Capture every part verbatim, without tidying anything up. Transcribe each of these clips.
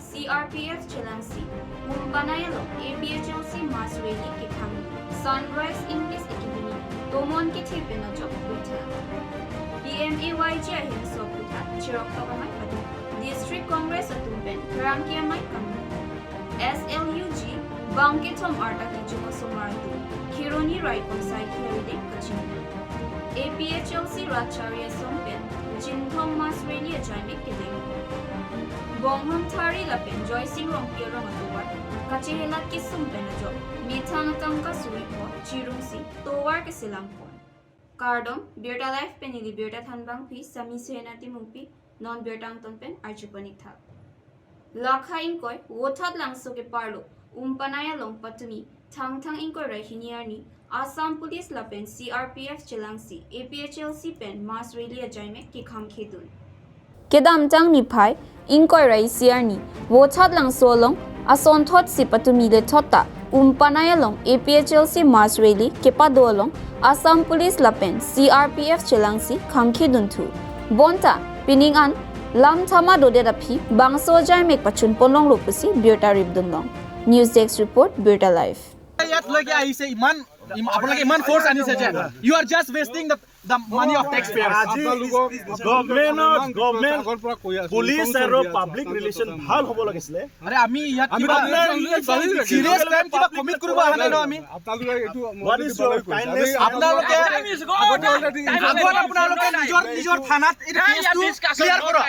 C R P F chelangsi Umpanai along A P H L C mass rally kekhang Sunrise English Academy tomon kethe pen ajok bithang. P M A Y G ahemso aputhak cheroktok amei pado, District Congress atum pen pherangke amei kangni. S L U G bangkethom arta kejung asomar atum Kheroni Raikom Saikhi arideng kachini. A P H L C rat chari asong pen Chinthong mass rally ajaimek kedeng. Bongham Thari lapen Joysing Rongpi arong atovar kachehelat kesung pen ajok methang atangka suri pho chirungsi tovar keselam pon. Kardom, Birta Live pen neli birta thanbangpi Sami Sena Timungpi, non birta angton pen arjupanik thak. Lakha ingkoi Vothatlangso keparlo Umpanai along patumi Thangthang ingkoi ra hini arni Assam Police lapen C R P F chelangsi A P H L C pen mass rally ajaimek kekhang khedun. Kedamtang niphai ingkoi ra isi arni Vothatlangso along asonthotsi patumi lethot ta Umpanai along A P H L C mass rally kepado along Assam Police lapen C R P F chelangsi khang khedun thu. Bonta pining an lam thama dodet aphi bangso ajaimek pachun ponlonglo pusi birta ripdun long. News Desk Report, Birta Live. ইয়াত লৈকে আহিছে ইমান, ইম-, আপোনালোকে ইমান ফৰ্চ আনিছে যে you are just wasting the, the money of taxpayers. আজি গভৰ্ণমেণ্টৰ, government, police আৰু পাব্লিক ৰিলেশ্যন ভাল হ'ব লাগিছিলে। আৰে আমি ইয়াত আমি কিবা আপোনালোকে চিৰিয়াছ ক্ৰাইম কিবা কমিট কৰিব অহা নাই ন আমি। আপোনালোকে এইটো What is your kindness? আপোনালোকে আগত আপোনালোকে নিজৰ, নিজৰ থানাত এইটো কেছটো ক্লিয়াৰ কৰক।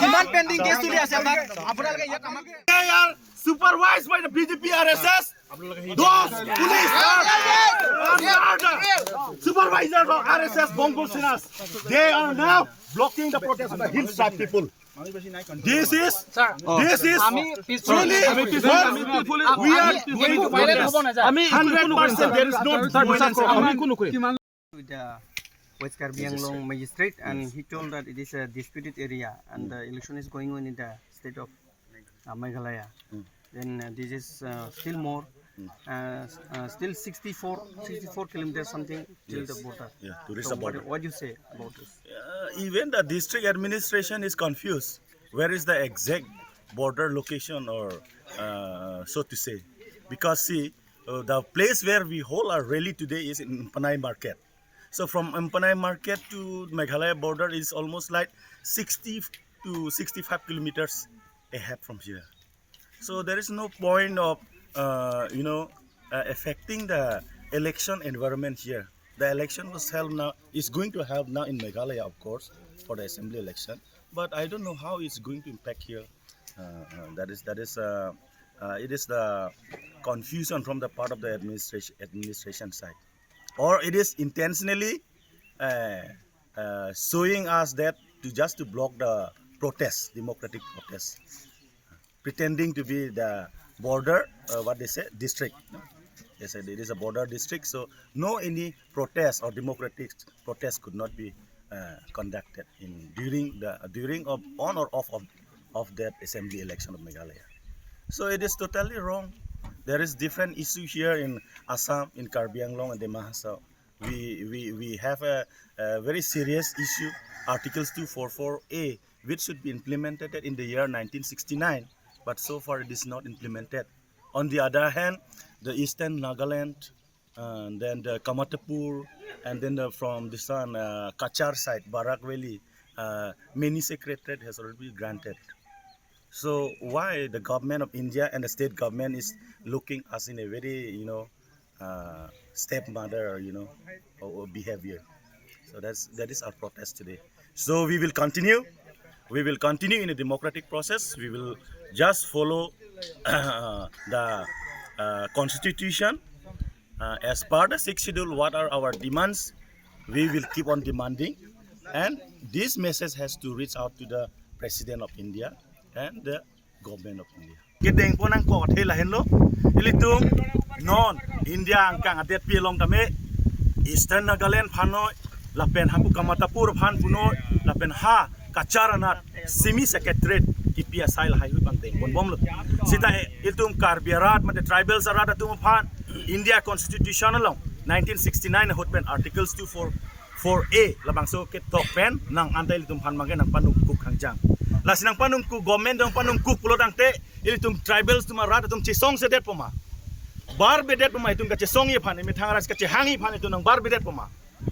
কিমান পেণ্ডিং কেছ চলি আছে তাত? আপোনালোকে ইয়াত আমাক They are supervised by the B J P R S S. Those police are, are under supervision of R S S Bongo Senas. They are now blocking the protest of the hill tribe people. This is, this is আমি পিছফুল, really আমি পিছফুল, what আমি পিছফুল, we are আমি going to একো valiant protest. হ'ব নাযায়। আমি hundred percent there is no violence. আমি কোনো কৰিম। With the West Karbi Anglong magistrate, and he told that it is a disputed area and the election is going on in the state of uh, Meghalaya. Then uh, this is uh, still more, uh, s- uh, still sixty-four, sixty-four kilometers something till the border. Yeah, to reach So the what, border. What do you say about this? Uh, even the district administration is confused. Where is the exact border location, or uh, so to say? Because see, uh, the place where we hold our rally today is in Umpanai market. So from Umpanai market to Meghalaya border is almost like sixty to sixty-five kilometers ahead from here. So there is no point of uh, you know uh, affecting the election environment here. The election was held now, is going to held now in Meghalaya, of course, for the assembly election. But I don't know how it's going to impact here. Uh, uh, that is that is uh, uh, it is the confusion from the part of the administration administration side, or it is intentionally uh, uh, showing us that to just to block the protest, democratic protest, pretending to be the border, uh, what they say, district. They said it is a border district, so no any protest or democratic protest could not be uh, conducted in during the during of on or off of, of that assembly election of Meghalaya. So it is totally wrong. There is different issue here in Assam, in Karbi Anglong and Dima Hasao. We, we, we have a, a very serious issue, Articles two four four A, which should be implemented in the year nineteen sixty-nine, but so far it is not implemented. On the other hand, the Eastern Nagaland, and then the Kamatapur, and then the, from this one, uh, Cachar side, Barak Valley, uh, mini secretariat has already been granted. So why the government of India and the state government is looking us in a very, you know, uh, stepmother, you know, or, or behavior? So that's that is our protest today. So we will continue. We will continue in a democratic process. We will just follow the uh, constitution uh, as per the sixth schedule. What are our demands? We will keep on demanding, and this message has to reach out to the President of India and the government of India. Kedeng ponang ko the lahenlo. Ilitum non India angkang adet pi along tame Eastern Nagaland phanoi lapen hapu Kamatapur phan punoi lapen ha Cachar anat semi secretariat kipi asai lahai hui bang deng pon bomlo. Sita ilitum Karbi arat mate tribals arat atum aphan India Constitution along nineteen sixty-nine ahut pen Articles two four four A labangso ketok pen nang antai ilitum aphan mangke nang panuk kuk hangjang. Lasi nangpanungkuk, government nangpanungkuk pulo tangte, ilitum tribals atum arat atum chesongsedet poma. Barbedet poma, itum kachesongji aphan, imethang arat kachehangji aphan itum nangbarbedet poma.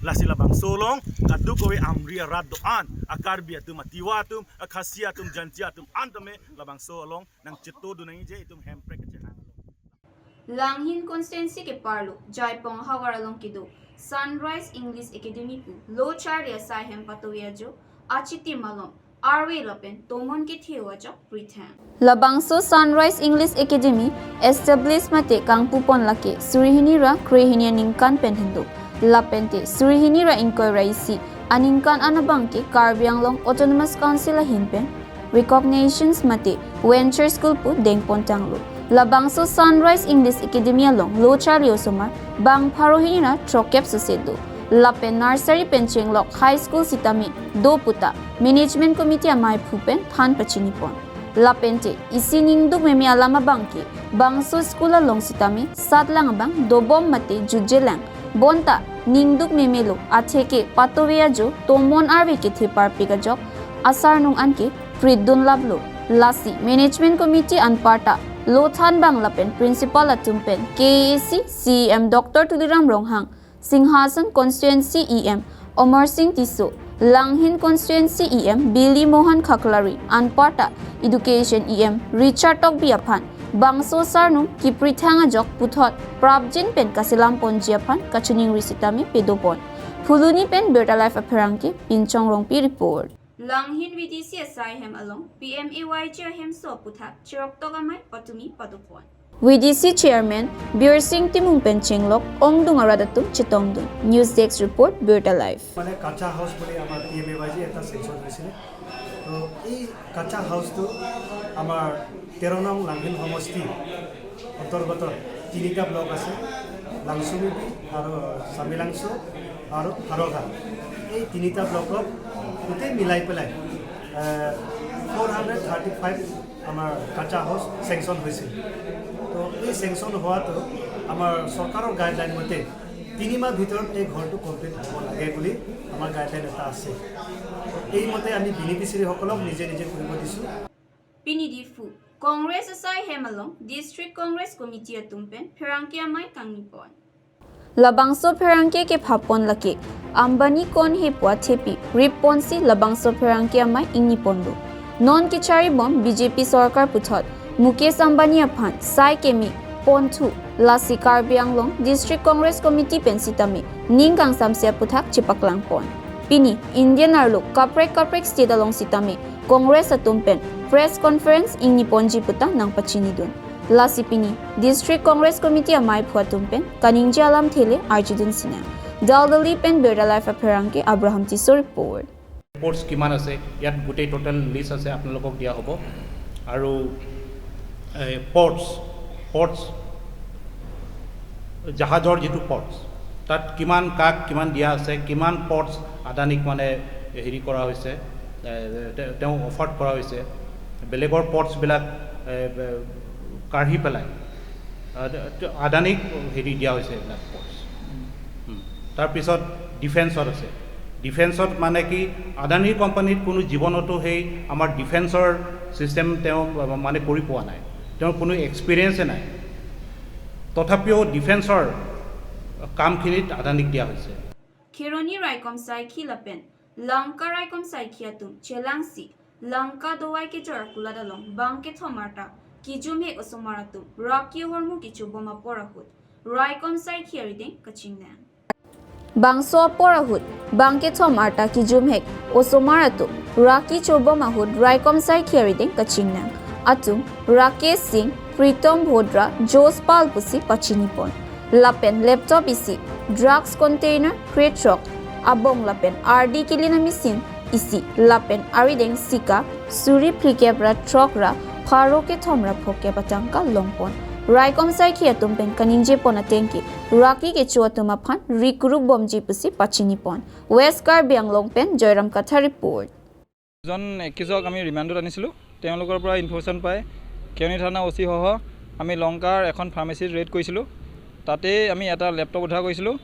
Lasi labangso along kadokave Amri arat do-an, a-Karbi atum, a-Tiwa atum, a-Khasi atum, Jaintia atum an tame labangso along nangchetongdun nangji, itum hemprek kachehang along. Langhin constituency keparlo Jaipong havar along kedo Sunrise English Academy pu lo charli asai hem patovi ajo achitim along arve lapen tomon kethe ajok prithang. Labangso Sunrise English Academy establish mate kangpupon lake suri hini ra kre hini aningkan pen henlo. Lapente suri hini ra ingkoi ra isi aningkan an abangke Karbi Anglong Autonomous Council ahin pen recognitions mate venture school pu dengpon tanglo. Labangso Sunrise English Academy along lo charli osomar bang pharo hini ra throkkep sose do. Lapen nursery pen chenglok high school sitame do puta management committee amaiphu pen than pachinipon. Lapente isi ningduk meme alam abangke bangso school along sitame satlang abang dobom mate jutjelang. Bonta ningduk memelo atheke patovi ajo tomon arve kethe parpik ajok asarnung anke pritdun laplo. Lasi management committee anparta lo thanbang lapen principal atum pen K A A C C E M Doctor Tuliram Ronghang, Singhason constituency E M Amarsing Tisso, Langhin constituency E M Billy Mohan Khaklari anparta education E M Richard Tokbi aphan bangso sarnung kiprithang ajok puthot prapjin pen kaselam ponji aphan kachiningri sitame pedopon. Phuloni pen Birta Live apherangke Pinchong Rongpi report. Langhin V D C asai hem along P M A Y G ahemso aputhak cheroktok amei patumi padopon. V D C chairman Birsing Timung pen chenglok ongdung arat atum chetongdun. News desk report, Birta Live. মানে কাঁচা house বুলি আমাৰ P M A Y G এটা চেংচন হৈছিলে। তো এই কাঁচা হাউচটো আমাৰ তেৰ নং লাংহিন সমষ্টি অন্তৰ্গত তিনিটা ব্লক আছে, লাংচুমিপি আৰু চামিলাংচু আৰু হাৰঘা। এই তিনিটা ব্লকত গোটেই মিলাই পেলাই ফ'ৰ হাণ্ড্ৰেড থাৰ্টি ফাইভ আমাৰ কাঁচা হাউচ চেংচন হৈছিল। তো এই চেংচন হোৱাটো আমাৰ চৰকাৰৰ গাইডলাইন মতে তিনি মাহ ভিতৰত এই ঘৰটো কমপ্লিট হ'ব লাগে বুলি আমাৰ গাইডলাইন এটা আছে। তো এইমতে আমি বেনিফিচিয়াৰীসকলক নিজে নিজে কৰিব দিছোঁ। Pini Diphu, Congress asai hem along District Congress Committee atum pen pherangke amei kangnipon. Labangso pherangke kephapon lake Ambani konhe pu athepi ripponsi labangso pherangke amei ingniponlo. Non kecharibom B J P sorkar puthot Mukesh Ambani aphan sai keme ponthu, lasi Karbi Anglong District Congress Committee pen sitame ning kangsamse aputhak chepaklangpon. Pini Indian arlo kaprek kaprek state along sitame Congress atum pen press conference ingniponji puta nangpachinidun. Lasi pini District Congress Committee amaiphu atum pen kaningje alamthe le arjudun sinang. Daldali pen Birta Live apherangke Abraham Tisso report. Ports কিমান আছে, ইয়াত গোটেই টোটেল লিষ্ট আছে, আপোনালোকক দিয়া হ'ব। আৰু ports ports জাহাজৰ যিটো পৰ্টছ, তাত কিমান কাক কিমান দিয়া আছে, কিমান পৰ্টছ আদানীক মানে হেৰি কৰা হৈছে, এ, তে- তেওঁ অফাৰ্ড কৰা হৈছে, বেলেগৰ পৰ্টছবিলাক এ, বে- কাঢ়ি পেলাই আ- আদানীক হেৰি দিয়া হৈছে এইবিলাক পৰ্টছ। হুম। তাৰপিছত ডিফেন্সত আছে। ডিফেন্সত মানে কি, আদানী কোম্পানীত কোনো জীৱনতো সেই আমাৰ ডিফেন্সৰ ছিষ্টেম তেওঁ মানে কৰি পোৱা নাই, তেওঁৰ কোনো এক্সপিৰিয়েঞ্চে নাই। তথাপিও ডিফেন্সৰ কামখিনিত আদানীক দিয়া হৈছে। Kheroni raikom saikhi lapen Lanka raikom saikhi atum chelangsi Lanka dovai kejor akulat along bang kethom arta kijumhek osomar atum raki ahormu kechobom apor ahut raikom saikhi arideng kachingnang. Bangso apor ahut bang kethom arta kijumhek osomar atum raki chobom ahut raikom saikhi arideng kachingnang. Atum Rakesh Singh, Pritom Bhodra, Jospal pusi pachinipon. Lapen laptop isi, drugs container, crate throk, abong lapen ardi kelin a-machine isi, lapen arideng sika, suri phlikep ra throk ra pharo kethom ra phokep atangka longpon. Raikom saikhi atum pen kaningjepon atengke raki kecho atum aphan rikruk bomji pusi pachinipon. West Karbi Anglong pen Joyram Kathar report. দুজন একিউজক আমি ৰিমাণ্ডত আনিছিলোঁ। তেওঁলোকৰ পৰা ইনফৰমেশ্যন পাই কেৰণি থানা অ' চি সহ আমি লংকাৰ এখন ফাৰ্মাচীত ৰেড কৰিছিলোঁ। তাতেই আমি এটা লেপটপ উদ্ধাৰ কৰিছিলোঁ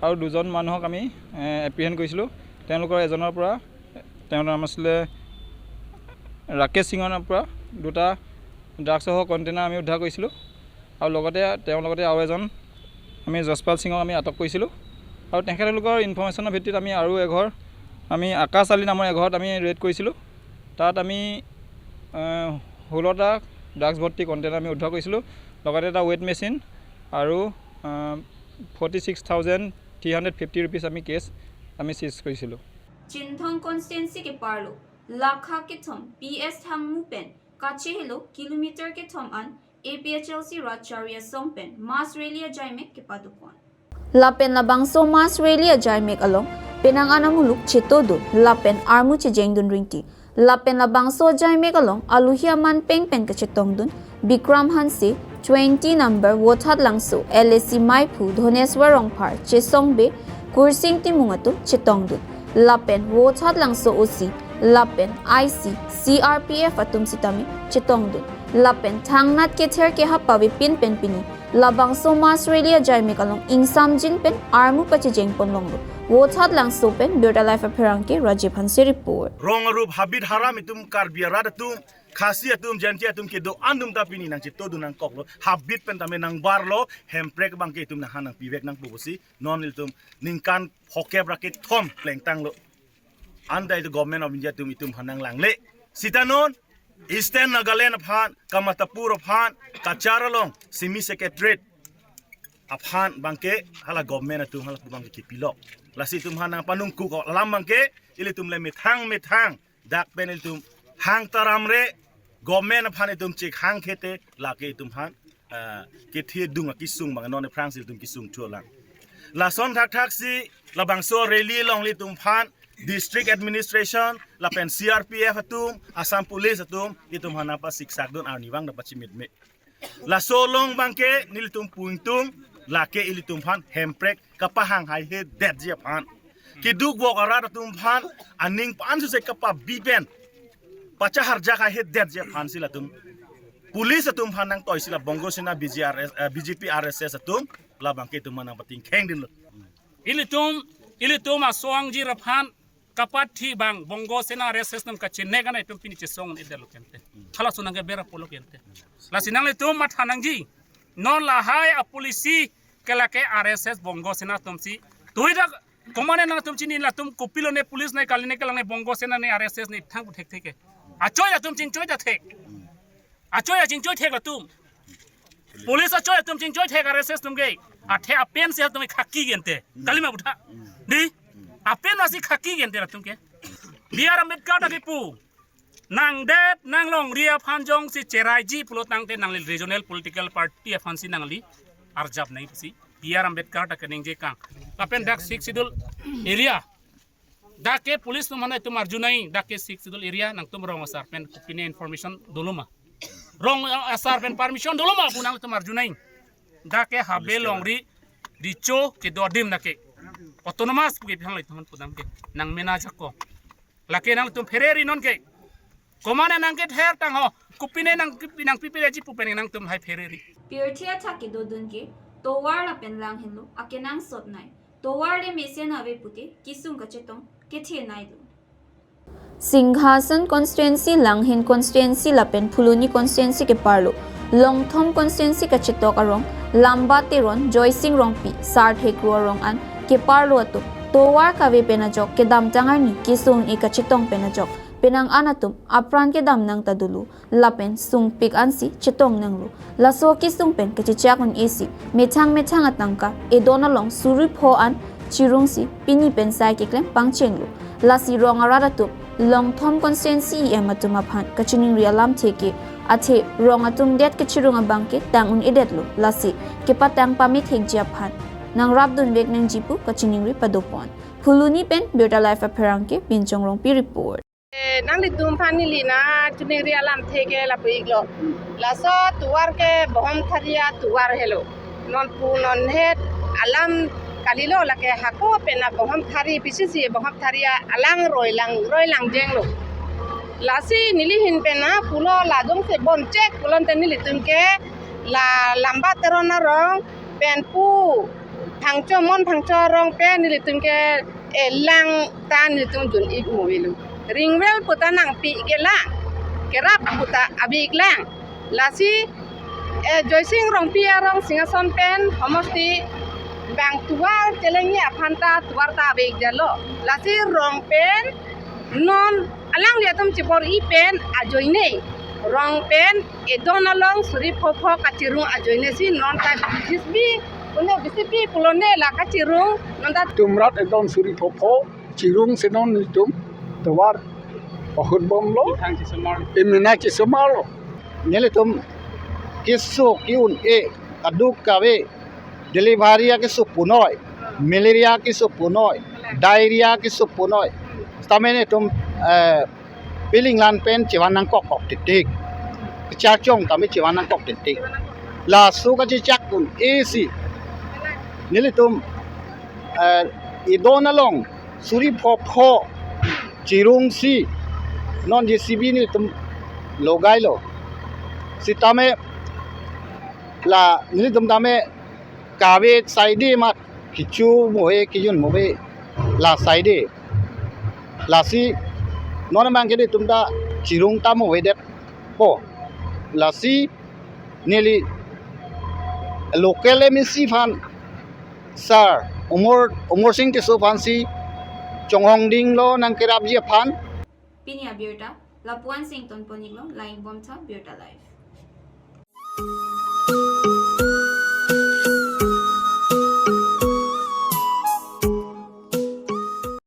আৰু দুজন মানুহক আমি এপ্ৰিহেণ্ড কৰিছিলোঁ। তেওঁলোকৰ এজনৰ পৰা, তেওঁৰ নাম আছিলে ৰাকেশ সিঙৰ পৰা দুটা ড্ৰাগছসহ কণ্টেইনাৰ আমি উদ্ধাৰ কৰিছিলোঁ। আৰু লগতে তেওঁৰ লগতে আৰু এজন আমি যশপাল সিঙক আমি আটক কৰিছিলোঁ। আৰু তেখেতলোকৰ ইনফৰমেশ্যনৰ ভিত্তিত আমি আৰু এঘৰ, আমি আকাশ আলী নামৰ এঘৰত আমি ৰেড কৰিছিলোঁ। তাত আমি আহ, ষোল্লটা ড্ৰাগছ ভৰ্তি কণ্টেইনাৰ আমি উদ্ধাৰ কৰিছিলোঁ। লগতে এটা ৱেট মেচিন আৰু forty six thousand three hundred fifty rupees আমি কেছ আমি চিজ কৰিছিলোঁ। Chinthong constituency ke parlo lakha kethom P S Thangmu pen kachehelo kilometer kethom an A P H L C rat chari asong pen mass rally ajaimek kepadopon. Lapen labangso mass rally ajaimek along penang an amuluk chetodun lapen armu chejengdun ringti. Lapen labangso ajaimek along aluhi aman peng pen kachetongdun Bikram Hanse, twenty number Vothatlangso, L A C maiphu Dhoneswar Rongphar, Chesong Bey, Kursing Timung atum chetongdun. Lapen Vothatlangso O C lapen I C, C R P F atum sitame chetongdun. Lapen thangnat kether kehap pavepin pen pini labangso mass rally ajaimek along ingsamjin pen armu pachejengpon longlo Vothatlangso pen. Birta Live apherangke Rajiv Hanse report. Rong arup habit haram itum Karbi arat atum, Khasi atum, Jaintia atum kedo-an atum ta pini nangchetodun nangkoklo. Habit pen tame nangbarlo, hemprek abangke itum nanghan nangpivek nangpo pusi non ilitum ningkan phokep ra kethom plengtanglo. Anta itum Government of India atum itum aphan nanglangle. Sita non Eastern Nagaland aphan, Kamatapur aphan, Cachar along, Simi Secretariat aphan abangke hala government atum hala abangke kipilok. Lasi itum aphan nangpanungkuk alam abangke ilitum le methang methang dak pen ilitum hang taramre, government aphan itum chek hang khete lake itum aphan ah, kethe dung akisung abang non aphrangsi itum kisung thulang. Lason thakthak si labangso rally along ilitum aphan district administration lapen C R P F atum, Assam Police atum itum aphan nangpasiksakdun arnivang nangpachimitme. Laso along abangke nelitum pu ingtung lake ilitum aphan hemprek kapahang haihedetji aphan, keduk vok arat atum aphan aning pan suse kapabi pen pachaharjak haihedetji aphan si latum police atum aphan nangtoisi la Bongo Sena B G R S, eh, B J P R S S atum labangke itum aphan nangpatingkhengdunlo. Ilitum, ilitum asong ji aphan kapathi abang Bongo Sena R S S atum kachenek anai itum pini chesong-un-edetlo kente. Halaso nangkeber apotlo kente. Lasi nanglitum matha nangji. Non lahai a policy ke lake R S S Bongo Sena atumsi. Tuida komatne nangtum chini latum kopilo ne police ne kali ne kelang ne Bongo Sena ne R S S ne thang thekthe ke. Achoi latum chingchoi da thek. Achoi achingchoi thek latum. Police achoi atum chingchoi thek R S S atum ke. Athe apen si atum khaki gente. Kalima butha. Di. Apen asi khaki gente latum ke. B R Ambedkar ta kipu. Nangdet nanglongri aphan jongsi cheraiji pulo tangte nangli regional political party aphansi nangli arjap nangji pusi B R Ambedkar ta keningje kang. Lapen dak Sixth Schedule area. Dak ke police atum aphan itum arju nangji, dak ke Sixth Schedule area nangtum rong asar pen kopine information dolo ma. Rong asar pen permission dolo ma pu nangtum arju nangji. Dak ke Habe Longri Recho kedo adim dak ke. Autonomous pu ke aphan itum aphan pudam ke. Nangmena jakong. Lake nangtum phereri non ke. Komatne nangkether tang ho. Kopine nang, nangpipereji pu pen nangtum hai phereri. Pirthe athak kedodun ke tovar lapen langhinlo akenangsot nai. Tovar le mesen ave pute kisung kachetong kethe nailo. Singhason constituency, Langhin constituency lapen Phuloni constituency ke parlo Longthom constituency kachetok arong Lamba Teron, Joysing Rongpi, Sarthe Kro arong an ke parlo atum tovar kave pen ajok kedamtang arni kisung-e kachetong pen ajok penang an atum apran kedam nang ta dolo. Lapen sungpik ansi chetong nanglo. Laso kisung pen kachechak un-esi methang methang atangka edon along suri pho an chirungsi pini pen sai keklem pangchenglo. Lasi rong arat atum Longthom constituency E M atum aphan kachiningri alamthe ke athe rong atum det kachirung abang ke tang un-edetlo. Lasi kepatang pamethekji aphan nangrapdunvek nangji pu kachiningri padopon. Phuloni pen Birta Live apherangke Binchong Rongpi report. Eh, nanglitum aphan neli nangchiningri alamthe ke lapu-iklo. Laso tovar ke Bohomthari atovar helo. Non pu non het alam kalilo, lake hako pen a Bohomthari P C C Bohomthari alang roi lang roi lang jenglo. Lasi neli ahin pen a pulo la jongsi bonchek pulote nelitum ke la Lamba Teron arong pen pu Phangcho, Mon Phangcho arong pen nelitum ke, eh, lang ta nelitum dun-ik mo avelo. Ringvek puta nangpi ke la. kerap puta ave-iklang. Lasi, eh, Joysing Rongpi arong Singhason pen homosti bang tovar chelengji aphan ta tovar ta ave-ik detlo. Lasi rong pen non alanglitum chibor-i pen ajoine, rong pen edon along suri phopho kachirung ajoine si non ta B J P, uno B J P pulote la kachirung non ta. Tumrat edon suri phopho chirung si non nelitum tovar ahut bomlo. Thang chisomar. Emena chisomarlo. Nelitum keso ke-un-e, kaduk kave, delivery akeso punoi, malaria keso punoi, diarrhea keso punoi. Tame nelitum, eh, piling lan pen chevan nangkok kok titik. Kacharchong tame chevan nangkok titik. Laso kachechak un-e si nelitum, eh, edon along suri phopho chirung si non J C B nelitum logailo. Sitame la nelitum tame kave saide mat kecho mo-e kejun mo-e la saide. Lasi non abang ke nelitum ta chirung ta mo-e detpo. Lasi neli local M A C aphan, Sir Umor, Umor Sing Tisso aphan si chonghong dinglo nangkerapji aphan. Pini abirta lapu-an si ingtonpon-iklo, langdun bomtha Birta Live.